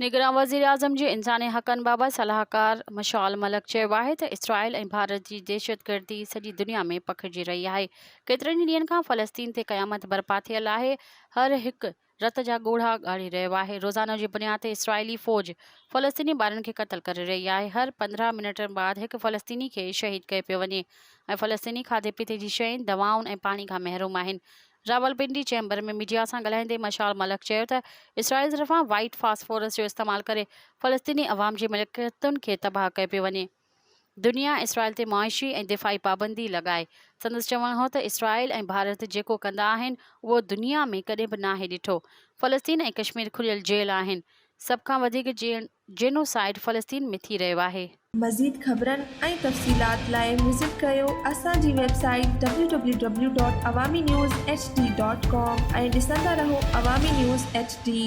نگران وزيراعظم جي انساني حقن بابت صلاحڪار مشعال ملڪ چيو آهي ته اسرائيل ۽ ڀارت جي دهشتگردي سڄي دنيا ۾ پکڙجي رهي آهي، ڪيترن ئي ڏينهن کان فلسطين تي قيامت برپا ٿيل آهي، هر هڪ رت جا ڳوڙها ڳاڙي رهيو آهي، روزانو جي بنياد تي اسرائيلي فوج فلسطيني ٻارن کي قتل ڪري رهي آهي، هر 15 منٽن بعد هڪ فلسطيني کي شهيد ڪيو پيو وڃي ۽ فلسطيني کاڌي پيتي جي شين، دوائن ۽ پاڻي کان محروم آهن. راولپنڊي چيمبر ۾ ميڊيا سان ڳالهائيندي مشعال ملڪ چيو ته اسرائيل طرفان وائيٽ فاسفورس جو استعمال ڪري فلسطيني عوام جي ملڪيتن کي تباهه ڪيو پيو وڃي، دنيا اسرائيل تي معاشي ۽ دفاعي پابندي لڳائي. سندس چوڻ هو ته اسرائيل ۽ ڀارت جيڪو ڪندا آهن اهو دنيا ۾ ڪڏهن به ناهي ڏٺو، فلسطين ۽ ڪشمير کليل جيل آهن، سڀ کان وڌيڪ جينوسائيڊ فلسطين ۾ ٿي رهيو آهي. مزيد خبرن ۽ تفصيلات لاء وزٽ ڪريو اسان جي website W W W dot Awami news H D dot com ۽ ڏسندا رهو عوامي نيوز ايڇ ڊي.